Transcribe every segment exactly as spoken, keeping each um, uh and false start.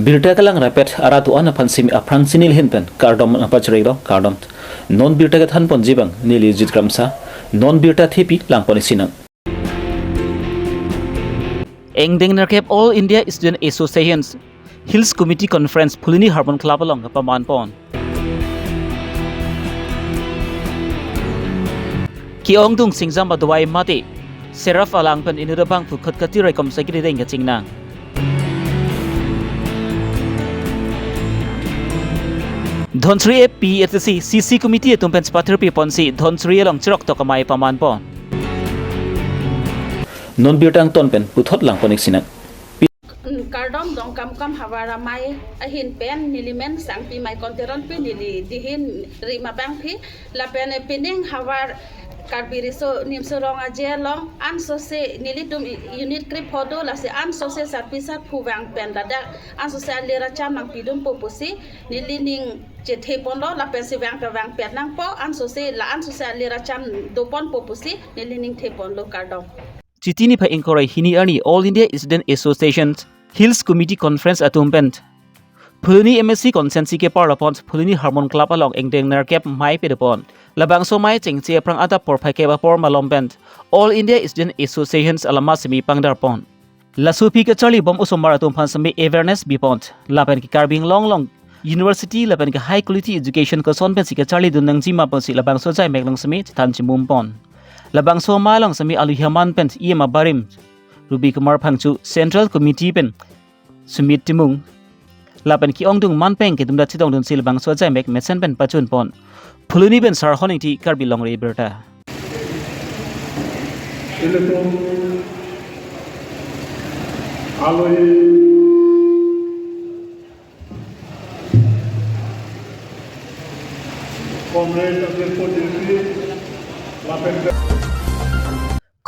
Birta kelang rapet arat do-an aphan simi aphrang si neli ahin pen kardom nangpachirilo, kardom. Non birta kethan ponji abang neli Jit Kramsa, non birta thepi lang pon-ik sinang. Angdeng nerkep All India Student Associations Hills Committee Conference Phuloni Harmon Club along kepaman pon. Ke-ongdung Singjam Adovai mate Seraph Alang pen inut abangphu Khatkhati raikom saikiri deng kachingnang. Dhansiri A P H L C C C committee atum pen chepathirpi ponsi Dhansiri along chiroktok amei paman pon. Non birta angton pen puthot lang pon-ik sinang. Kardom Dongkamukam havar amei ahin pen neli men Sangpi Maikon Teronpi, neli dihin rim abangpi lapen pining havar Karbi Riso Nimso Rong Aje along ansose nelitum unit krepho do, lasi ansose sarpi sarpo vang pen ladak ansose alir acham nangpidunpo pusi neli ning chethe ponlo, lapensi vang ta vangpet nangpo, ansose la ansose alir acham do ponpo pusi neli ning the ponlo, kardom. Chiti niphai ingkoi ra hini arni All India Student Association Hills Committee Conference atum pen Phuloni M A C constituency keparlo pon Phuloni Harmon Club along angdeng nerkep mei pede pon. Labangso mei chengche aphrang adap porphai kep apor malom pen All India Student Associations alama simi pangdar pon. Laso aphi kacharli bom osomar atum aphan simi awareness bi pon. Lapen ke Karbi Anglong along university lapen ke high quality education koson pensi kacharli dun nangji ma ponsi labangso ajaimek along simi chethan chimum pon. Labangso amei along simi alohi aman pen E M abarim Ruby Kumar Phangcho, Central Committee pen Sumit Timung, lapen ke-ongdung manpeng kedum da chetongdunsi labangso ajaimek mesen pen pachun pon. Phuloni pen Sarhon Ingti, Karbi Longri Abirta. Ilitum alohi Comrade Abir Potilsi lapen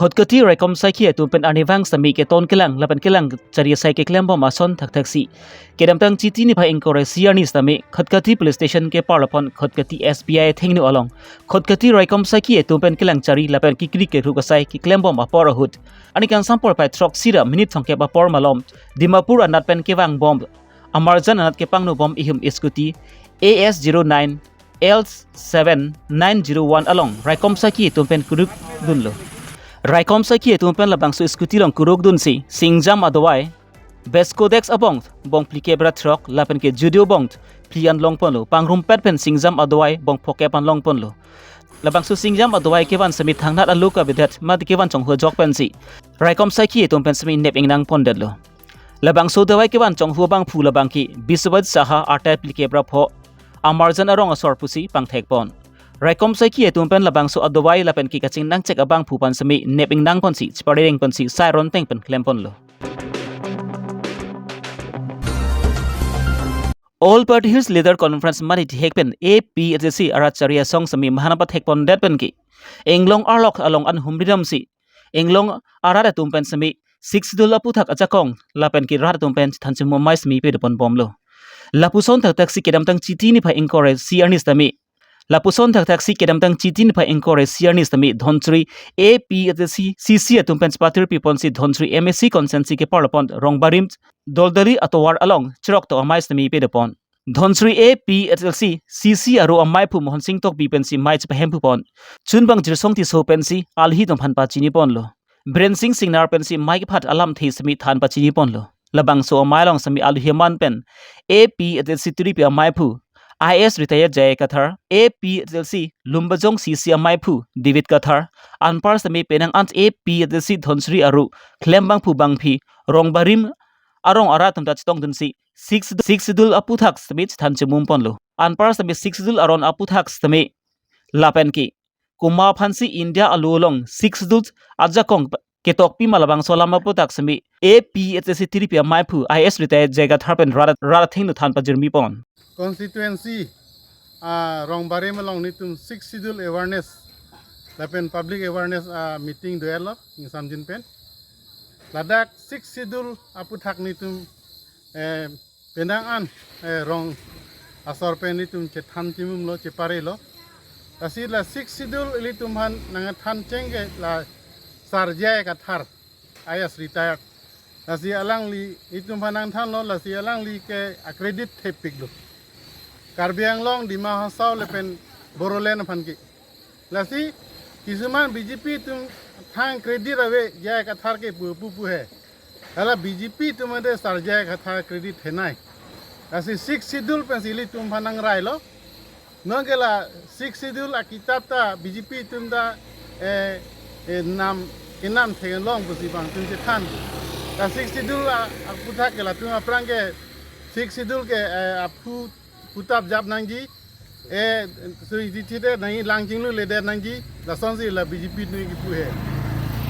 Khatkhati raikom saikhi atum pen arnivang sitame keton kelang lapen kelang chari asai keklem bom ason thakthaksi. Kedamtang Chiti niphai ingkoi ra isi arni sitame Khatkhati police station keparlo pon Khatkhati S B I athengno along Khatkhati raikom saikhi atum pen kelang chari lapen kekri keruk asai keklem bom apor ahut, arni kangsam porphai throksi ra minute thomkep apor malom Dimapur anat pen kevang bom, amarjan anat kepangno bom ihum scooty A S zero nine L seven nine zero one along raikom saikhi atum pen kuruk dunlo. Raikom saikhi atum pen labangso scooty along kuruk dunsi Singjam Adovai, Vescodex abong bong phlikep ra throk lapen ke Judo bong phli an long ponlo, pangrumpet pen Singjam Adovai bong phokep an long ponlo. Labangso Singjam Adovai kevan sitame thangnat alo kavedet mate kevan chonghu ajok pensi raikom saikhi atum pen sitame nep ingnang pondetlo. Labangso adovai kevan chonghu abangphu labang ke Biswajit Saha, arta phlikep ra pho, amarjan arong asor pusi pangthek pon. Raikom saikhi atum pen labangso adovai lapen ke kachingnangchek abangphu aphan sitame nep ingnang ponsi cheparereng ponsi sai ronteng pen klem ponlo. All Party Hills Leader Conference mani thihek pen A P H L C arat chari asong sitame mahan pathek pondet pen ke Inglong arlok along an humri damsi Inglong arat atum pen sitame Sixth Schedule aputhak ajakong lapen ke rat atum pen chethan chimum amei sitame pede pon bomlo. Lapuson thakthaksi kedamtang Chiti niphai ingkoi ra isi arni sitame, lapuson thakthaksi kedamtang Chiti niphai ingkoi ra isi arni sitame Dhansiri A P H L C C C atum pen chepathirpi ponsi Dhansiri M A C constituency keparlo pon Rongbarim Doldali atovar along chiroktok amei sitame pede pon. Dhansiri A P H L C C C aro ameiphu Mohon Sing Tokbi pensi mei chepahemphu pon. Chunbang Jirsong Tisso pensi alohi atum aphan pachini ponlo. Biren Sing Singnar pensi mei kephat alamthe sitame than pachini ponlo. Labangso amei along sitame alohi aman pen A P H L C tiripi ameiphu I A S retired J I Kathar, A P H L C Lumbajong C C ameiphu David Kathar, anpar sitame penang an A P H L C Dhansiri aro klembangphu bangphi Rongbarim arong arat atum ta chetongdunsi Sixth, Sixth Schedule aputhak sitame chethan chimum ponlo. Anpar sitame Sixth Schedule aron aputhak sitame lapen ke komat aphansi India alo along Sixth Schedule ajakong ketokpi ma, labangso alam aputhak sitame A P H L C tiripi ameiphu I A S retired J I Kathar pen rat, rat athengno than pajirmi pon. Constituency, ah, Rongbarim along netum Sixth Schedule awareness lapen public awareness, ah, meeting do-etlo ingsamjin pen. Ladak Sixth Schedule aputhak netum, eh, penang an, eh, rong asor pen netum chethan chimumlo, cheparelo. Lasi la Sixth Schedule ilitum aphan nangthan cheng ke la Sar J I Kathar, I A S retired. Lasi alangli itum aphan nangthanlo, lasi alangli ke a-credit thepiklo. Karbi Anglong, Dima Hasao lapen Bodoland aphan ke. Lasi kisuman B J P atum thang credit ave J I Kathar ke pu pu pu he. Hala B J P atum ade sar J I Kathar credit henai. Lasi Sixth Schedule pensi ilitum aphan nangrailo. Non ke la Sixth Schedule akitap ta B J P atum ta, eh, eh, nam, kenam theklong pusi bang atum chethan. La Sixth Schedule a, aputhak ke latum aphrang ke Sixth Schedule ke, eh, aphu putap jap nangji. Eh, suri di chite nangji, lang chingluledet nangji. Lasonsi la B J P atum kipu he.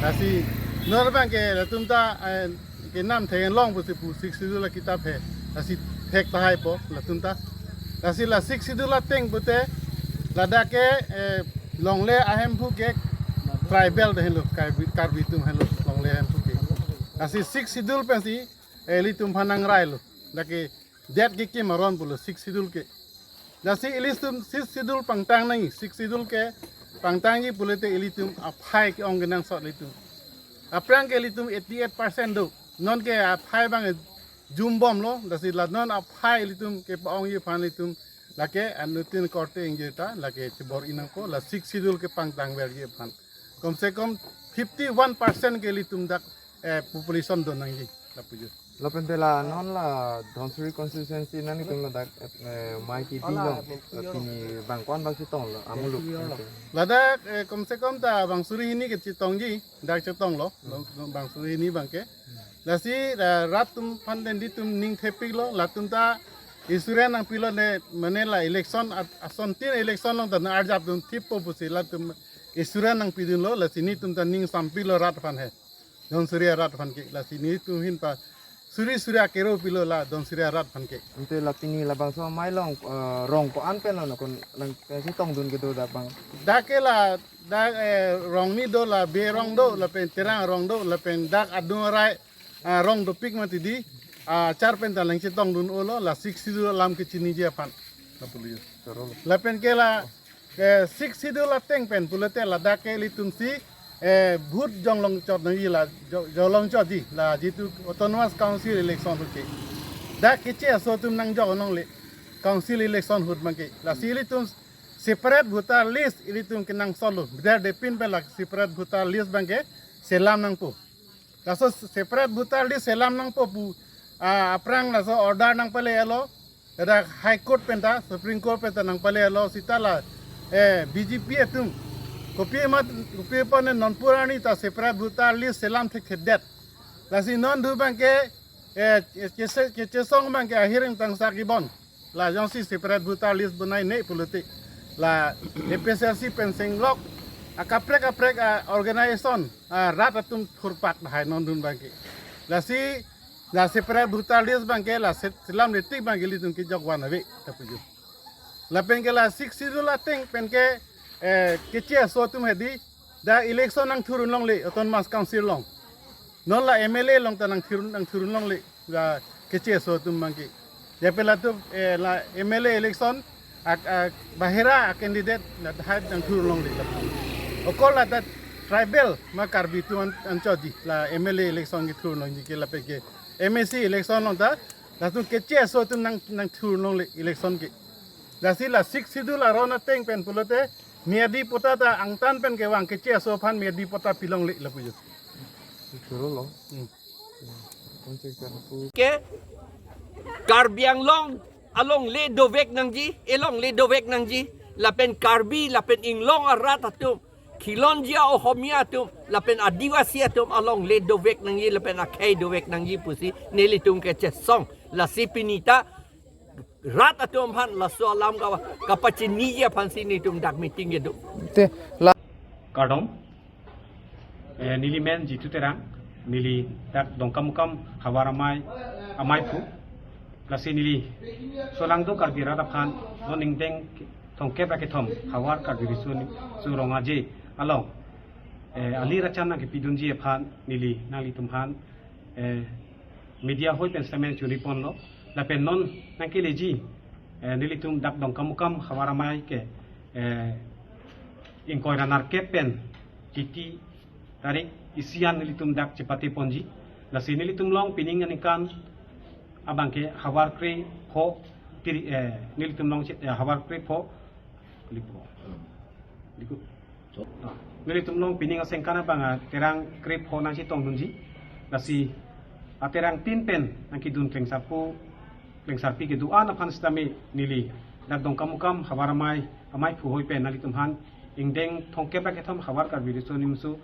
Lasi non bang ke latum ta, eh, kenam theklong pusi pu Sixth Schedule akitap he. Lasi thek tahai po latum ta. Lasi la Sixth Schedule ateng pute ladak ke, eh, longle ahemphu ke tribal de henlo, Karbi, Karbi atum henlo longle ahemphu ke. Lasi Sixth Schedule pensi, eh, ilitum aphan nangrailo. Dak ke det kekim aron pulo Sixth Schedule ke. Lasi ilitum Sixth Schedule pangtang nangji, Sixth Schedule ke pangtangji pulote ilitum aphai ke-ong kenangsot ilitum. Aphrang ke ilitum eighty-eight percent do. Non ke aphai bang jumbomlo, lasi la non aphai ilitum ke pa-ongji aphan ilitum lake anuttin korte ingjeta lake chebor-i nangpo, la Sixth Schedule ke pangtangverji aphan. Kom se kom fifty-one percent ke ilitum dak, eh, population do nangji, lapu jo. Lapen te la non la Dhansiri constituency nanglitum ladak, eh, mai kidi long, eh, pini bang ko-an bang chetonglo, amuluk. Ladak, eh, kom se kom ta bang suri hini ke chetongji, dak chetonglo, bang suri hini bang ke. Lasi, eh, rat atum aphan den ilitum ning thepiklo, latum ta insurance nangpilo ne, mane la election at-, asontin election along ta nang-arjap dunthippo pusi latum insurance nangpidunlo, lasi nelitum ta ning sampiklo rat aphan he. Dhansiri arat aphan ke, lasi nelitum ahin pa suri suri akero pilo la Dhansiri arat aphan ke. Ante la pini labangso amei along, eh, rong ko-an pen lo nang kon nang chetongdun kedo dak bang. Dak ke la, dak, eh, rong ni do, la Be rong do, lapen Terang rong do, lapen dak adung arai, ah, rong dopik mati di, ah, achar pen ta nang chetongdun-olo, la Sixth Schedule alam kechiniji aphan. Lapu jo. Lapen ke la, eh, Sixth Schedule ateng pen pulote ladak ke ilitum si, eh, vote jonglong chot nangji la, jo-, jonglong chotji la jitu Autonomous Council election ahut ke. Dak keche aso atum nangjok longle council election ahut bang ke. Lasi ilitum separate voter list ilitum kenangsotlo. Bidar depin pen la separate voter list bang ke selam nangpo. Laso separate voter list selam nangpo pu, ah, aphrang laso order nangpale-elo. Ladak High Court pen ta, Supreme Court pen ta nangpale-elo seta la, eh, B J P atum kopi amat, kopi apot ne non pu arni ta separate voter list selam thekthedet. Lasi non dhu bang ke, eh, kese-, kechesong bang ke ahiring tangsa kibon. La jongsi separate voter list bonai ne pulote, la A P H L C pen senglok akaprek kaprek a-organization, ah, rat atum thurpak dahai non dun bang ke. Lasi la separate voter list bang ke la set selam detik bang ke ilitum kejok van ave, lapu jo. Lapen ke la Sixth Schedule ateng pen ke, eh, keche aso atum hedi, dak election nangthurdun longle Autonomous Council along. Non la M L A along ta nangthur-, nangthurdun longle la keche aso atum bang ke. Jape latum, eh, la M L A election ak, ak bahira a-candidate la dahai nangthurdun longle lapu. Okol la dak tribal ma Karbi atum an, anchotji la M L A election kethurdun longji ke lapen ke M A C election along ta latum keche aso atum nang, nangthurdun longle election ke. Lasi la Sixth Schedule aron ateng pen pulote miyadi patta ta angtan pen kevang keche aso aphan miyadi patta pilongle lapu jo. Thurlo. Hmm. Ke Karbi Anglong alongle dovek nangji, elongle dovek nangji, lapen Karbi, lapen inglong arat atum, khilonjia Ohomia atum, lapen Adivasi atum alongle dovek nangji, lapen akhei dovek nangji pusi nelitum kechesong. Lasi pini ta rat atum aphan laso alam ka, kapachiniji aphansi nelitum dak meeting kedo. Te la Kardom. Eh, neli men Jitu Terang, neli dak Dongkamukam havar amei, ameiphu. Lasi neli solangdo Karbi rat aphan non ingdeng thomkep ra kethom havar Karbi Riso Nimso Rong Aje along, eh, ali racham nangkepidunji aphan neli nanglitum aphan, eh, media hoi pen statement churi ponlo. Lapen non nangkeleji, eh, nelitum dak Dongkamukam havar amei ke, eh, ingkoi ra nerkep pen Chiti tarik isi an nelitum dak chepate ponji. Lasi nelitum along pining aningkan abangke havar krepho tiri, eh, nelitum along chit, eh, havar krepho. Lipo. Liku. Ah, nelitum along pining asengkan abang, ah, terang krepho nangchetongdunji. Lasi aterang tin pen nangkedun klengsarpo, klengsarpi kedo-an aphan sitame neli dak Dongkamukam havar amei, amei phu hoi pen nanglitum aphan ingdeng thomkep ra kethom havar Karbi Riso Nimso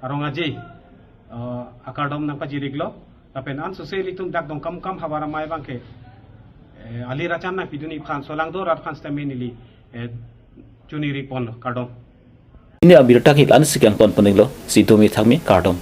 Rong Aje, eh, akardom nangpajir-iklo. Lapen ansose ilitum dak Dongkamukam havar amei abangke, eh, alir acham nangpidunji aphan, solangdo rat aphan sitame neli, eh, chuniri ponlo, kardom. Pini abirta ke la-ansi kangton pon-iklo, si domi thakmi, kardom.